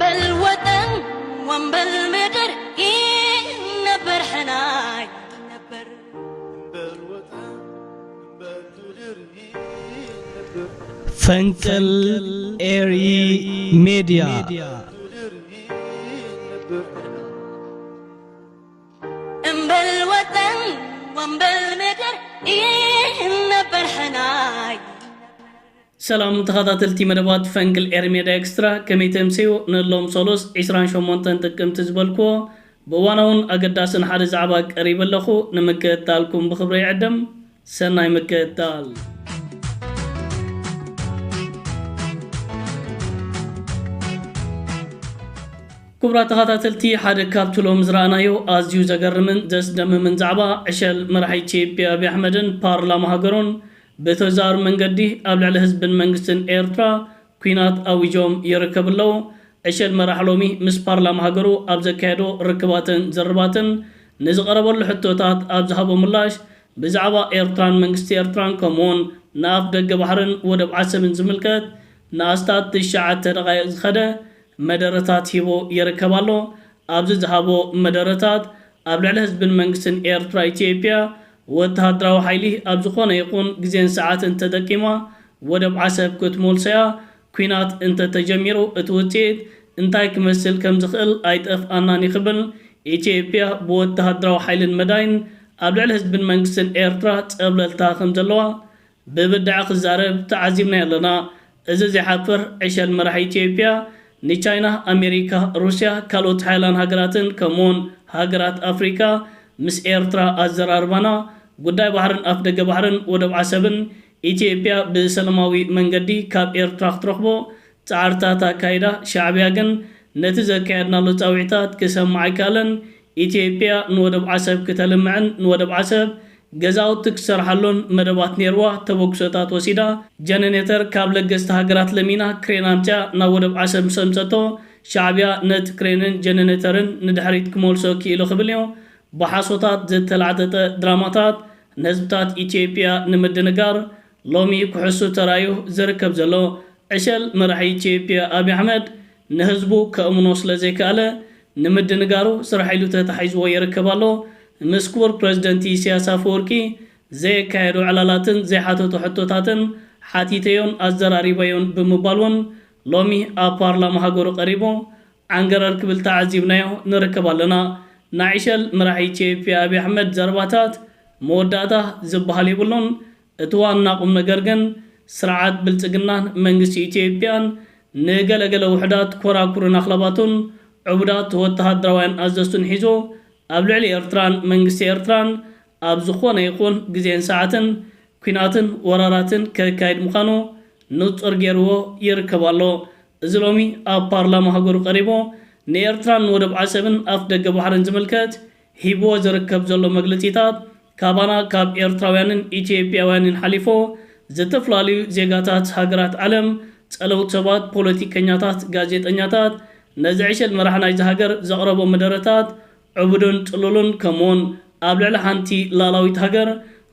በል ወጠን ወንበል ምድር ይነበር ሕናይ ነበር። ፈንቅል ኤሪ ሜድያ። እምበል ወጠን ወንበል ምድር ይነበር ሕናይ። ሰላም ተኸታተልቲ መደባት ፈንቅል ኤሪ ሜድያ ኤክስትራ፣ ከመይ ተምስዩ? ንሎም ሰሉስ ዕስራን ሸሞንተን ጥቅምቲ ዝበልክዎ ብእዋናውን ኣገዳስን ሓደ ዛዕባ ቀሪበ ኣለኹ። ንምክትታልኩም ብኽብሪ ይዕድም። ሰናይ ምክትታል። ክቡራት ተኸታተልቲ፣ ሓደ ካብቲ ሎም ዝረኣናዮ ኣዝዩ ዘገርምን ዘስደምምን ዛዕባ፣ ዕሸል መራሒ ኢትዮጵያ ኣብይ ኣሕመድን ፓርላማ ሃገሩን ብተዛር መንገዲ ኣብ ልዕሊ ህዝብን መንግስትን ኤርትራ ኲናት ኣዊጆም ይርከቡ ኣለዉ። ዕሸል መራሕ ሎሚ ምስ ፓርላማ ሃገሩ ኣብ ዘካየዶ ርክባትን ዝርርባትን ንዝቐረበሉ ሕቶታት ኣብ ዝሃቦ ምላሽ፣ ብዛዕባ ኤርትራን መንግስቲ ኤርትራን ከምኡውን ንኣፍ ደገ ባሕርን ወደብ ዓሰብን ዝምልከት ንኣስታት ትሽዓተ ደቓይቕ ዝኸደ መደረታት ሂቡ ይርከብ ኣሎ። ኣብዚ ዝሃቦ መደረታት፣ ኣብ ልዕሊ ህዝብን መንግስትን ኤርትራ ኢትዮጵያ ወተሃደራዊ ሓይሊ ኣብ ዝኾነ ይኹን ግዜን ሰዓትን ተጠቂማ ወደብ ዓሰብ ክትመልሶ እያ። ኲናት እንተተጀሚሩ እቲ ውፅኢት እንታይ ክመስል ከም ዝኽእል ኣይጠፍኣናን እዩ ክብል፣ ኢትዮጵያ ብወተሃደራዊ ሓይልን መዳይን ኣብ ልዕሊ ህዝብን መንግስትን ኤርትራ ፀብለልታ ከም ዘለዋ ብብድዐ ክዛረብ ተዓዚብናዮ ኣለና። እዚ ዘይሓፍር ዕሸል መራሒ ኢትዮጵያ ንቻይና፣ ኣሜሪካ፣ ሩስያ፣ ካልኦት ሓያላን ሃገራትን ከምኡውን ሃገራት ኣፍሪካ ምስ ኤርትራ ኣዘራርባና ጉዳይ ባሕርን ኣፍደገ ባሕርን ወደብ ዓሰብን ኢትዮጵያ ብሰላማዊ መንገዲ ካብ ኤርትራ ክትረኽቦ ጻዕርታት ኣካይዳ፣ ሻዕብያ ግን ነቲ ዘካየድናሉ ጻውዒታት ክሰምዕ ኣይከኣለን። ኢትዮጵያ ንወደብ ዓሰብ ክተልምዕን ንወደብ ዓሰብ ገዛውቲ ክትሰርሓሉን መደባት ነይርዋ። ተበግሶታት ወሲዳ፣ ጀነሬተር ካብ ለገስቲ ሃገራት ለሚና ክሬን ኣምጺኣ ናብ ወደብ ዓሰብ ምስ ኣምጸቶ፣ ሻዕብያ ነቲ ክሬንን ጀነሬተርን ንድሕሪት ክመልሶ ክኢሉ ክብል እዩ። ብሓሶታት ዝተላዕጠጠ ድራማታት ንህዝብታት ኢትዮጵያ ንምድንጋር ሎሚ ክሕሱ ተራእዩ ዝርከብ ዘሎ ዕሸል መራሒ ኢትዮጵያ ኣብይ ኣሕመድ ንህዝቡ ከእምኖ ስለ ዘይከኣለ ንምድንጋሩ ስራሕ ኢሉ ተታሒዝዎ ይርከብ ኣሎ። ምስ ክቡር ፕረዚደንት ኢሳያስ ኣፈወርቂ ዘየካየዶ ዕላላትን ዘይሓተቶ ሕቶታትን ሓቲተዮን ኣዘራሪበዮን ብምባል እውን ሎሚ ኣብ ፓርላማ ሃገሩ ቀሪቡ ዓንገረር ክብል ተዓዚብናዮ ንርከብ ኣለና። ናይ ዕሸል መራሒ ኢትዮጵያ ኣብይ ኣሕመድ ዘረባታት መወዳእታ ዝበሃል የብሉን። እቲ ዋና ቁም ነገር ግን ስርዓት ብልጽግናን መንግስቲ ኢትዮጵያን ንገለገለ ውሑዳት ኮራኩርን ኣኽላባቱን ዕቡዳት ወተሃደራውያን ኣዘዝቱን ሒዙ ኣብ ልዕሊ ኤርትራን መንግስቲ ኤርትራን ኣብ ዝኾነ ይኹን ግዜን ሰዓትን ኲናትን ወራራትን ከካይድ ምዃኑ ንጹር ገይርዎ ይርከብ ኣሎ። እዚ ሎሚ ኣብ ፓርላማ ሃገሩ ቀሪቡ ንኤርትራን ንወደብ ዓሰብን ኣፍ ደገ ባሕርን ዝምልከት ሂብዎ ዝርከብ ዘሎ መግለጺታት ካባና ካብ ኤርትራውያንን ኢትዮጵያውያንን ሓሊፎ ዝተፈላለዩ ዜጋታት ሃገራት ዓለም፣ ጸለውቲ ሰባት፣ ፖለቲከኛታት፣ ጋዜጠኛታት ነዚ ዕሸል መራሕ ናይዚ ሃገር ዘቕረቦ መደረታት ዕቡድን ጽሉልን ከምኡውን ኣብ ልዕሊ ሓንቲ ላላዊት ሃገር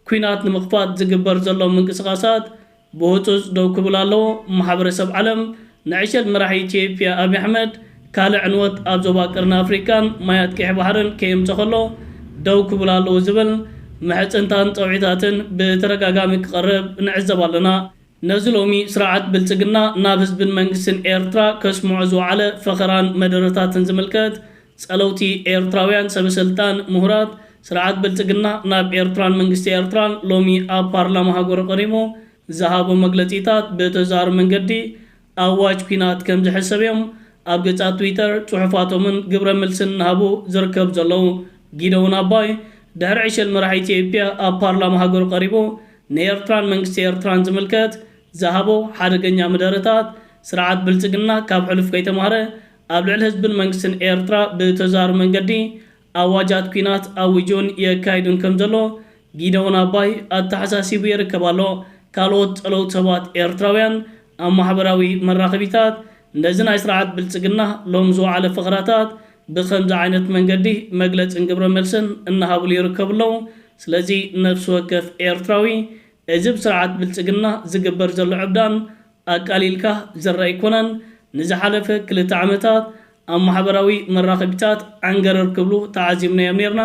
ኲናት ንምኽፋት ዝግበር ዘሎ ምንቅስቓሳት ብህጹጽ ደው ክብል ኣለዎ። ማሕበረሰብ ዓለም ንዕሸል መራሒ ኢትዮጵያ ኣብይ ኣሕመድ ካልእ ዕንወት ኣብ ዞባ ቀርኒ ኣፍሪቃን ማያት ቀይሕ ባሕርን ከየምጽእ ከሎ ደው ክብል ኣለዎ ዝብል ምሕጽንታን ጸውዒታትን ብተደጋጋሚ ክቐርብ ንዕዘብ ኣለና። ነዚ ሎሚ ስርዓት ብልጽግና ናብ ህዝብን መንግስትን ኤርትራ ከስምዖ ዝወዓለ ፈኸራን መደረታትን ዝምልከት ጸለውቲ ኤርትራውያን ሰበ ስልጣን፣ ምሁራት፣ ስርዓት ብልጽግና ናብ ኤርትራን መንግስቲ ኤርትራን ሎሚ ኣብ ፓርላማ ሃገሩ ቀሪቡ ዝሃቦ መግለጺታት ብተዛር መንገዲ ኣዋጅ ኲናት ከም ዝሕሰብ እዮም ኣብ ገጻት ትዊተር ጽሑፋቶምን ግብረ መልስን እናሃቡ ዝርከብ ዘለዉ። ጊደውን ኣባይ ድሕሪ ዕሸል መራሒ ኢትዮጵያ ኣብ ፓርላማ ሃገሩ ቀሪቡ ንኤርትራን መንግስቲ ኤርትራን ዝምልከት ዝሃቦ ሓደገኛ መደረታት ስርዓት ብልጽግና ካብ ሕሉፍ ከይተማህረ ኣብ ልዕሊ ህዝብን መንግስትን ኤርትራ ብተዛር መንገዲ ኣዋጃት ኲናት ኣዊጁን የካይዱን ከም ዘሎ ጊደውን ኣባይ ኣተሓሳሲቡ ይርከብ ኣሎ። ካልኦት ጸለውቲ ሰባት ኤርትራውያን ኣብ ማሕበራዊ መራኸቢታት ነዚ ናይ ስርዓት ብልጽግና ሎም ዝወዓለ ፈኽራታት ብኸምዚ ዓይነት መንገዲ መግለጽን ግብረ መልስን እናሃብሉ ይርከቡ ኣለዉ። ስለዚ ነፍሲ ወከፍ ኤርትራዊ እዚ ብስርዓት ብልጽግና ዝግበር ዘሎ ዕብዳን ኣቃሊልካ ዝረኣ ኣይኮነን። ንዝሓለፈ ክልተ ዓመታት ኣብ ማሕበራዊ መራኸቢታት ዓንገረር ክብሉ ተዓዚብናዮም ነይርና።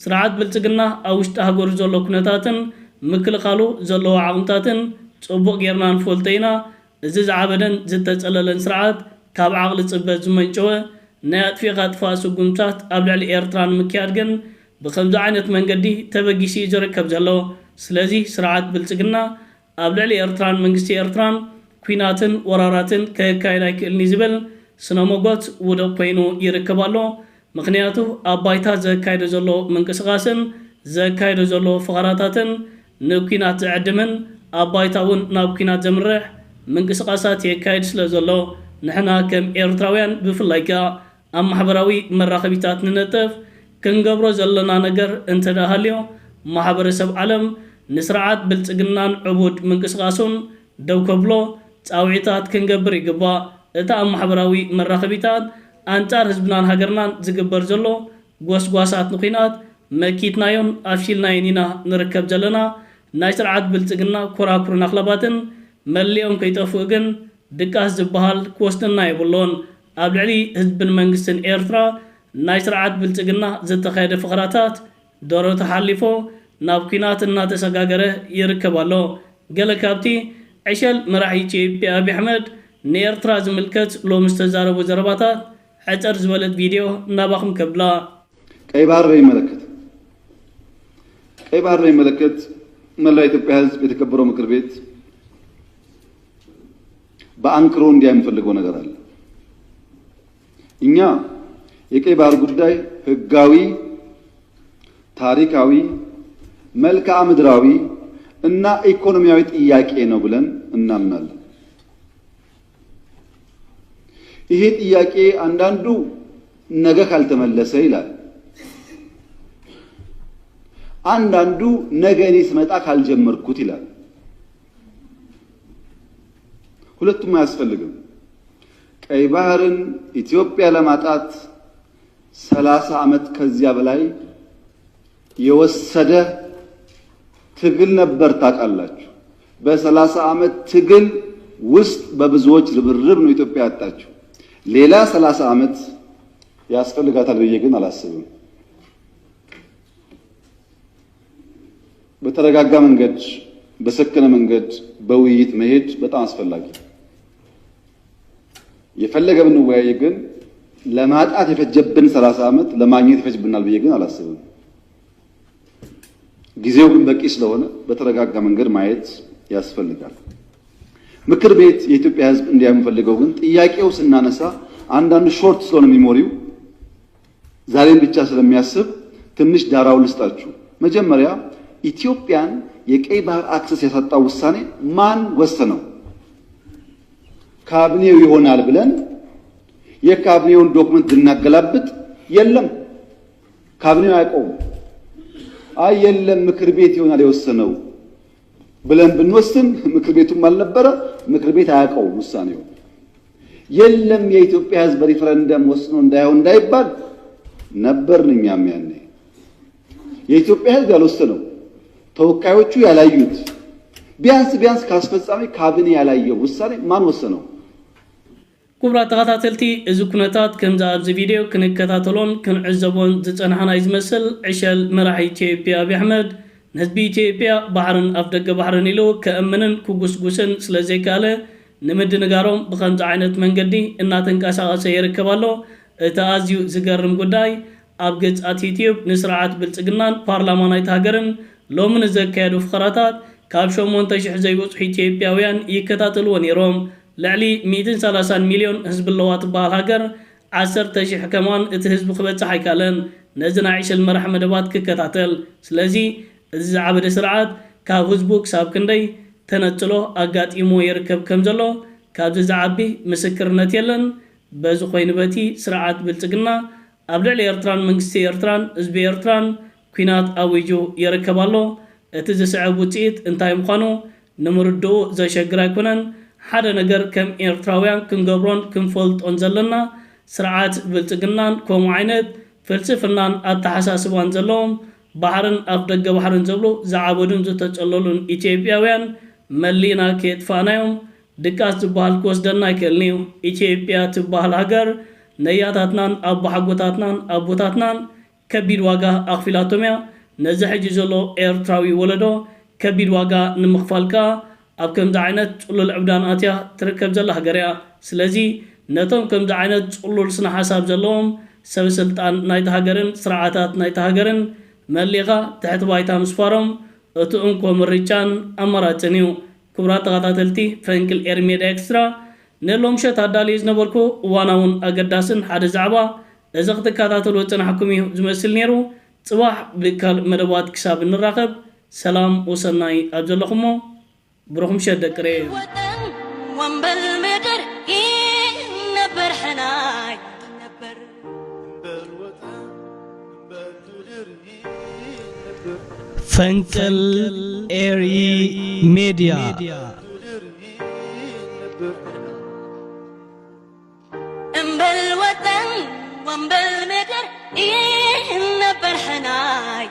ስርዓት ብልጽግና ኣብ ውሽጢ ሃገሩ ዘሎ ኩነታትን ምክልኻሉ ዘለዎ ዓቕምታትን ጽቡቕ ጌርና ንፈልጦ ኢና። እዚ ዝዓበደን ዝተጸለለን ስርዓት ካብ ዓቕሊ ጽበት ዝመንጨወ ናይ ኣጥፊእካ ጥፋእ ስጉምታት ኣብ ልዕሊ ኤርትራ ንምክያድ ግን ብኸምዚ ዓይነት መንገዲ ተበጊሱ እዩ ዝርከብ ዘሎ። ስለዚ ስርዓት ብልጽግና ኣብ ልዕሊ ኤርትራን መንግስቲ ኤርትራን ኲናትን ወራራትን ከካይድ ኣይክእልን እዩ ዝብል ስነ ሞጎት ውዱቕ ኮይኑ ይርከብ ኣሎ። ምኽንያቱ ኣብ ባይታ ዘካይዶ ዘሎ ምንቅስቓስን ዘካይዶ ዘሎ ፈኸራታትን ንኲናት ዝዕድምን ኣብ ባይታ እውን ናብ ኲናት ዘምርሕ ምንቅስቓሳት የካይድ ስለ ዘሎ ንሕና ከም ኤርትራውያን ብፍላይ ከኣ ኣብ ማሕበራዊ መራኸቢታት ንነጥፍ ክንገብሮ ዘለና ነገር እንተ ደኣ ሃልዮ ማሕበረሰብ ዓለም ንስርዓት ብልጽግናን ዕቡድ ምንቅስቓሱን ደው ከብሎ ጻውዒታት ክንገብር ይግባእ። እቲ ኣብ ማሕበራዊ መራኸቢታት ኣንጻር ህዝብናን ሃገርናን ዝግበር ዘሎ ጎስጓሳት ንኹናት መኪትናዮን ኣፍሽልናዮን ኢና ንርከብ ዘለና። ናይ ስርዓት ብልጽግና ኮራኩርን ኣኽላባትን መሊኦም ከይጠፍኡ ግን ድቃስ ዝበሃል ክወስደና የብሉን። ኣብ ልዕሊ ህዝብን መንግስትን ኤርትራ ናይ ስርዓት ብልጽግና ዝተኻየደ ፈኸራታት ደረቱ ሓሊፎ ናብ ኲናት እናተሰጋገረ ይርከብ ኣሎ። ገለ ካብቲ ዕሸል መራሒ ኢትዮጵያ ኣብይ ኣሕመድ ንኤርትራ ዝምልከት ሎሚ ዝተዛረቦ ዘረባታት ሕጽር ዝበለት ቪድዮ ናባኹም ከብላ። ቀይ ባህር በሚመለከት ቀይ ባህር በሚመለከት መላው የኢትዮጵያ ሕዝብ የተከበረው ምክር ቤት በአንክሮ እንዲያ የሚፈልገው ነገር አለ። እኛ የቀይ ባህር ጉዳይ ህጋዊ፣ ታሪካዊ፣ መልክዓ ምድራዊ እና ኢኮኖሚያዊ ጥያቄ ነው ብለን እናምናለን። ይሄ ጥያቄ አንዳንዱ ነገ ካልተመለሰ ይላል፣ አንዳንዱ ነገ እኔ ስመጣ ካልጀመርኩት ይላል። ሁለቱም አያስፈልግም። ቀይ ባህርን ኢትዮጵያ ለማጣት ሰላሳ ዓመት ከዚያ በላይ የወሰደ ትግል ነበር። ታውቃላችሁ፣ በሰላሳ ዓመት ትግል ውስጥ በብዙዎች ርብርብ ነው ኢትዮጵያ ያጣችው። ሌላ ሰላሳ ዓመት ያስፈልጋታል ብዬ ግን አላስብም። በተረጋጋ መንገድ፣ በሰከነ መንገድ በውይይት መሄድ በጣም አስፈላጊ። የፈለገ ብንወያይ ግን ለማጣት የፈጀብን ሰላሳ ዓመት ለማግኘት ይፈጅብናል ብዬ ግን አላስብም። ጊዜው ግን በቂ ስለሆነ በተረጋጋ መንገድ ማየት ያስፈልጋል። ምክር ቤት የኢትዮጵያ ሕዝብ እንዲያ የሚፈልገው ግን ጥያቄው ስናነሳ አንዳንዱ ሾርት ስለሆነ ሚሞሪው ዛሬን ብቻ ስለሚያስብ ትንሽ ዳራውን ልስጣችሁ። መጀመሪያ ኢትዮጵያን የቀይ ባህር አክሰስ ያሳጣው ውሳኔ ማን ወሰነው? ካቢኔው ይሆናል ብለን የካቢኔውን ዶክመንት ብናገላብጥ የለም፣ ካቢኔው አያውቀውም። አይ የለም ምክር ቤት ይሆናል የወሰነው ብለን ብንወስን ምክር ቤቱም አልነበረ፣ ምክር ቤት አያውቀውም ውሳኔው። የለም የኢትዮጵያ ህዝብ በሪፈረንደም ወስኖ እንዳይሆን እንዳይባል ነበርን እኛም ያኔ። የኢትዮጵያ ህዝብ ያልወሰነው፣ ተወካዮቹ ያላዩት፣ ቢያንስ ቢያንስ ከአስፈጻሚ ካቢኔ ያላየው ውሳኔ ማን ወሰነው? ክቡራት ተኸታተልቲ፣ እዚ ኩነታት ከምዚ ኣብዚ ቪድዮ ክንከታተሎን ክንዕዘቦን ዝጸናሕና እዩ ዝመስል። ዕሸል መራሒ ኢትዮጵያ ኣብይ ኣሕመድ ንህዝቢ ኢትዮጵያ ባሕርን ኣፍደገ ባሕርን ኢሉ ከእምንን ክጉስጉስን ስለ ዘይከኣለ ንምድንጋሮም ብኸምዚ ዓይነት መንገዲ እናተንቀሳቐሰ ይርከብ ኣሎ። እቲ ኣዝዩ ዝገርም ጉዳይ ኣብ ገጻት ዩትዩብ ንስርዓት ብልጽግናን ፓርላማ ናይታ ሃገርን ሎሚ ንዘካየዱ ፍኸራታት ካብ ሸሞንተ ሽሕ ዘይበጽሑ ኢትዮጵያውያን ይከታተልዎ ነይሮም። ልዕሊ ሚእትን ሰላሳን ሚልዮን ህዝቢ ኣለዋ ትበሃል ሃገር ዓሰርተ ሽሕ ከማን እቲ ህዝቢ ክበጽሕ ኣይከኣለን። ነዚ ናይ ዕሸል መራሕ መደባት ክከታተል። ስለዚ እዚ ዝዓበደ ስርዓት ካብ ህዝቡ ክሳብ ክንደይ ተነጽሎ ኣጋጢሞ ይርከብ ከም ዘሎ ካብዚ ዝዓቢ ምስክርነት የለን። በዚ ኮይኑ በቲ ስርዓት ብልጽግና ኣብ ልዕሊ ኤርትራን መንግስቲ ኤርትራን ህዝቢ ኤርትራን ኲናት ኣዊጁ ይርከብ ኣሎ። እቲ ዝስዕብ ውጽኢት እንታይ ምዃኑ ንምርድኡ ዘሸግር ኣይኮነን። ሓደ ነገር ከም ኤርትራውያን ክንገብሮን ክንፈልጦን ዘለና ስርዓት ብልጽግናን ከምኡ ዓይነት ፍልስፍናን ኣተሓሳስባን ዘለዎም ባሕርን ኣፍደገ ባሕርን ዝብሉ ዝዓበዱን ዝተጸለሉን ኢትዮጵያውያን መሊእና ከየጥፋእናዮም ድቃስ ዝበሃል ክወስደና ኣይክእልን እዩ። ኢትዮጵያ ትበሃል ሃገር ነያታትናን ኣቦሓጎታትናን ኣቦታትናን ከቢድ ዋጋ ኣኽፊላቶም እያ። ነዚ ሕጂ ዘሎ ኤርትራዊ ወለዶ ከቢድ ዋጋ ንምኽፋል ከኣ ኣብ ከምዚ ዓይነት ጽሉል ዕብዳን ኣትያ ትርከብ ዘላ ሃገር እያ። ስለዚ ነቶም ከምዚ ዓይነት ጽሉል ስነ ሓሳብ ዘለዎም ሰብ ስልጣን ናይታ ሃገርን ስርዓታት ናይታ ሃገርን መሊኻ ትሕቲ ባይታ ምስፋሮም እቲ እንኮ ምርጫን ኣማራጽን እዩ። ክቡራት ተኸታተልቲ ፈንቅል ኤር ሜድያ ኤክስትራ፣ ንሎምሸት ኣዳልዩ ዝነበርኩ እዋናውን ኣገዳስን ሓደ ዛዕባ እዚ ክትከታተሉ ዝጸናሕኩም እዩ ዝመስል ነይሩ። ጽባሕ ብካልእ መደባት ክሳብ እንራኸብ ሰላም ወሰናይ ኣብ ዘለኹሞ ብሩኽ ምሸት ደቂ ሬ። ወጠን ወንበል ምድር ይነበር ሕናይ ነበር። ፈንቅል ኤሪ ሜድያ። እምበል ወጠን ወንበል ምድር ይነበር ሕናይ